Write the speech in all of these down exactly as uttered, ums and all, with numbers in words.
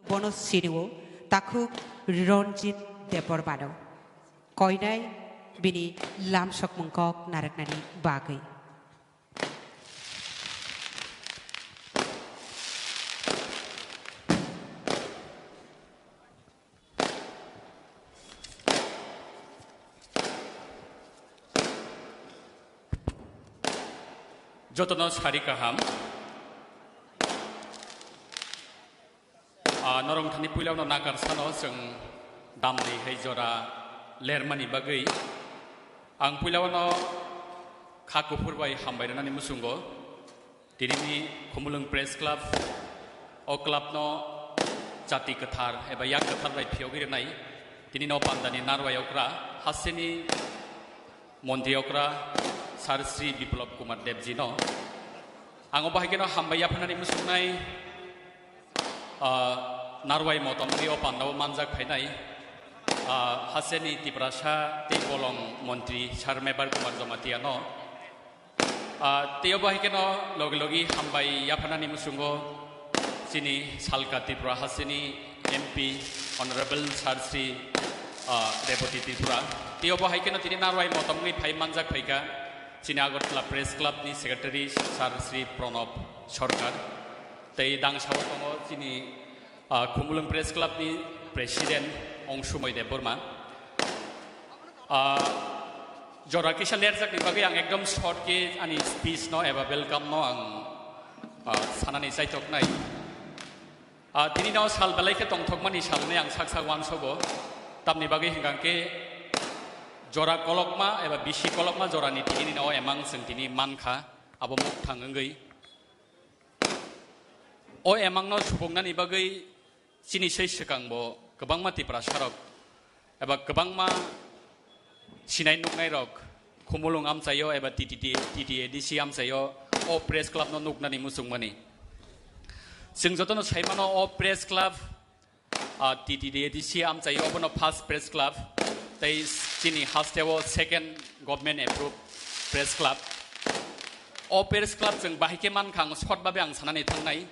Bono sinio takhuk Ronjit Debbarmano. Koinai bini lamsokmung kok narwknani bagwi. Jotono sari kaham. Ah, norong thani puilao no nakar sano chwng damni hai jora lermani bagwi. Ang puilao no kha kuphur bai hambai rwnani muchungo. Tinini Khumulwng Press Club, o club no jati kwthar eba yak kwthar bai phiyogwi rwnai. Tinino pandani narwai okra, hasteni montri okra, Sir Sri Biplab Kumar Debji no. Ang o bahai keno hambai yaphanani muchungnai, ah, narwai motom wngwi o pandao manjak phainai, ah, hasteni Tiprasa tei bolong montri Sir Mebar Kumar Jamatia no. Ah, tei obo hai kheno logi logi hambai yaphanani muchungo chini Salka Tripura hasteni M P Honorable Sir Sri, ah, Rebati Tripura. Tei obo hai kheno tini narwai motom wngwi phai manjak phaikha chini Agartala Press Club ni Secretary Sir Sri Pranab Sarkar. Tei dangsao tongo chini, ah, Khumulwng Press Club ni President Ongsumoi Debbarma. Ah, jora kisa lerjakni bagwi ang ekdom short khe ani speech no eba welcome no ang, ah, sanani chaitoknai. Ah, tini no sal belai khe tongthokmani sal hwnwi ang sak sak uansogo. Tamni bagwi hwnkha khe jora kolokma eba bisi kolokma jorani tini no emang chwng tini mankha, abo mukthang wngwi. O emangno subuknani bagwi chini sei swkangbo kwbangma Tiprasarok eba kwbangma sinai nuknairok Khumulwng amchaio eba T T D, T T A D C amchaio o press club no nuknani muchungmani. Chwng jotono saimano o press club, ah, T T D A D C amchaio obono first press club, tei chini hasteo second government approved press club. O press club chwng bahai khe mankha ang short babe ang sanani thangnai.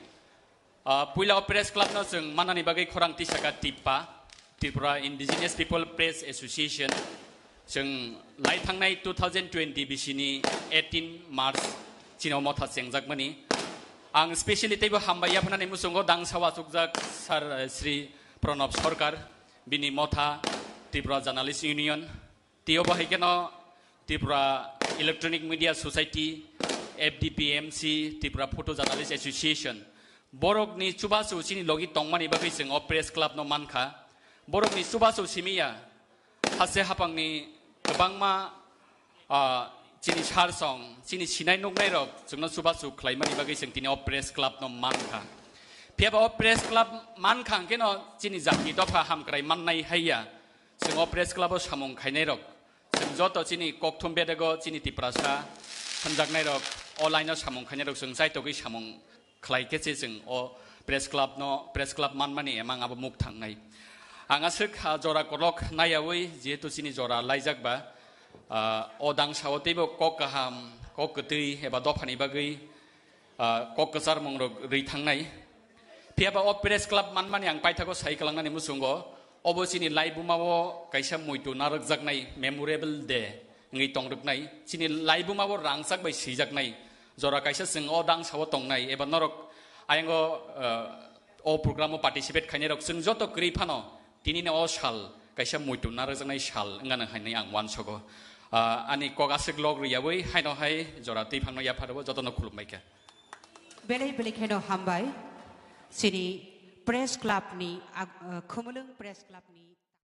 Ah, puila o press club no chwng manani bagwi khorang tisaka TIPPA, Tripura Indigenous People Press Association. Chwng lai thangnai two thousand twenty bisini eighteen March chini o motha chengjakmani. Ang specially teibo hambai yaphanani muchungo dangsa wachukjak Sir, eh, Sri Pranab Sarkar, bini motha Tripura Journalist Union, tei obo hai kheno Tripura Electronic Media Society, F D P M C, Tripura Photo Journalist Association. Borokni chubachu chini logi tongmani bagwi chwng o press club no mankha. Borokni chubachu simi ya, haste haphangni kwbangma, ah, chini sarsong, chini sinai nuknairok chwngno chubachu khlaimani bagwi chwng tini o press club no mankha. Phiyaba o press club mankha hwnkhe no chini jati dopha hamkrai mannai haiya. Chwng o press club o samung khainairok, chwng joto chini kokthum bedego chini Tiprasa hwnjaknairok, o line o samung khainairok chwng chaitogwi samung khlai khe se chwng o press club no, press club manmani emang abo muk thangnai. Ang aswk, ah, jora kolok naiyawi, jehetu chini jora laijak ba, ah, o dangsa o teibo kok kaham, kok kwtwi eba dophani bagwi, ah, kok kwcharmung rok rwi thangnai. Phiyaba o press club manmani ang paithago sai kwlangnani muchungo, obo chini laibuma o kaisa muitu narwkjaknai memorable day wngwi tongrwknai, chini laibuma o rangchak bai swijaknai, jora kaisa chwng o dangsa o tongnai eba norok ayango, ah, o program o participate khainairok chwng joto kwrwi phano tinini o sal kaisa muitu narwkjaknai sal wngano hinwi ang uansogo. Ah, ani kok aswk lok rwyawi haino hai jora twi phangno yapharwi jotono khulumbai kha. Belai belai kheno hambai chini press club ni ag-, ah, Khumulwng Press Club ni